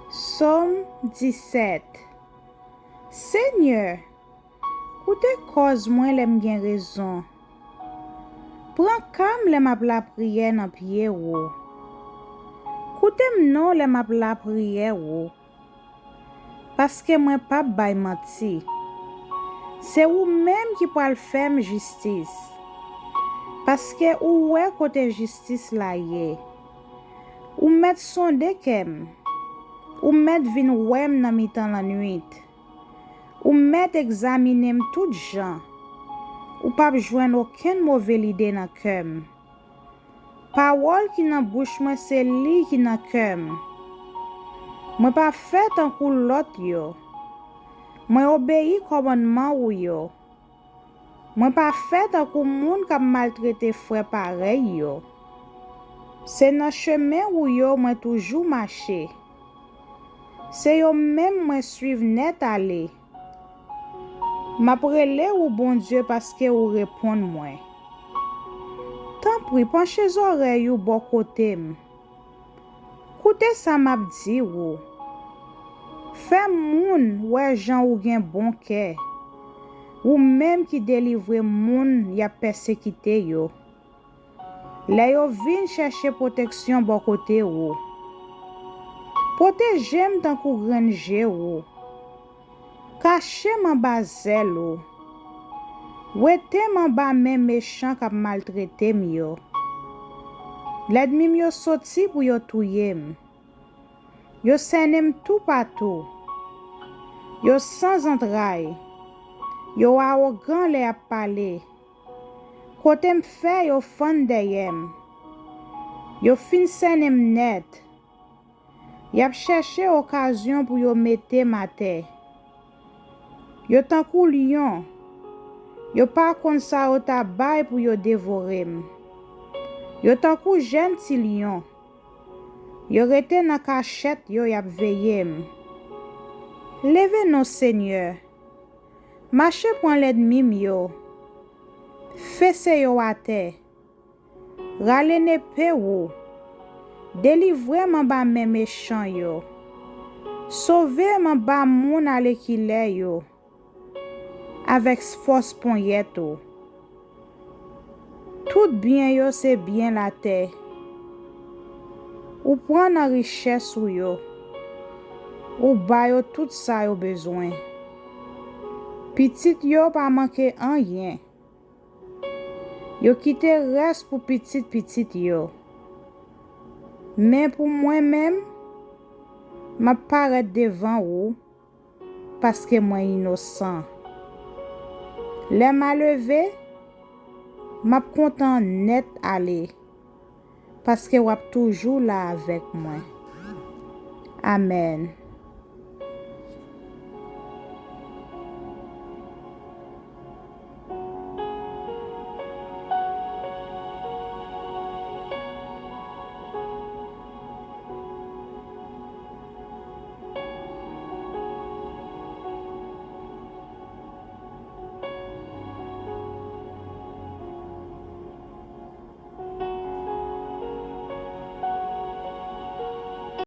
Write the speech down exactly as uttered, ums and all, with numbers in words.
Sòm disèt. Senyè, koute kòz mwen lè m gen rezon. Pran ka m lè m ap lapriyè nan pye w. Koute m non lè m ap lapriyè w. Paske mwen p ap bay manti. Se ou menm ki pral fè m jistis. Paske ou wè kote jistis la ye. Ou mèt sonde kè m. Ou mèt vin wè m nan mitan lannwit. Ou mèt egzamine m tout jan. Ou p ap jwenn okenn move lide nan kè m. Pawòl ki nan bouch mwen se li ki nan kè m. Mwen pa fè tankou lòt yo. Mwen obeyi kòmandman ou yo. Mwen pa fè tankou moun k ap maltrete frè parèy yo. Se nan chemen ou yo mwen toujou mache. Se yo menm mwen suiv nèt ale. M ap rele ou, Bondye, paske ou reponn mwen. Tanpri, panche zòrèy ou bò kote m. Koute sa m ap di ou. Fè moun wè jan ou gen bon kè. Ou menm ki delivre moun y ap pèsekite yo. Lè yo vin chèche pwoteksyon bò kote ou. Pwoteje m tankou grenn je ou. Kache m anba zèl ou. Wete m anba men mechan k ap maltrete m yo. Lènmi m yo soti pou yo touye m. Yo sènen m toupatou. Yo san zantray. Yo awogan lè y ap pale. Kote m fè yo fann dèyè m. Yo fin sènen m nèt. Y ap chèche okazyon pou yo mete m atè. Yo tankou lyon. Yo pa konn sa yo ta bay pou yo devore m. Yo tankou jèn ti lyon. Yo rete nan kachèt yo, y ap veye m. Leve non, Senyè. Mache pran lènmi m yo. Fese yo atè. Rale nepe ou. Delivre m anba men mechan yo. Sove m anba moun alèkilè yo. Avèk fòs ponyèt ou. Tout byen yo se byen latè. Ou pran nan richès ou yo. Ou ba yo tout sa yo bezwen. Pitit yo pa manke anyen. Yo kite rès pou pitit pitit yo. Men pou mwen menm, m ap parèt devan ou, paske mwen inosan. Lè m a leve, m ap kontan nèt ale, paske w ap toujou la avèk mwen. Amèn.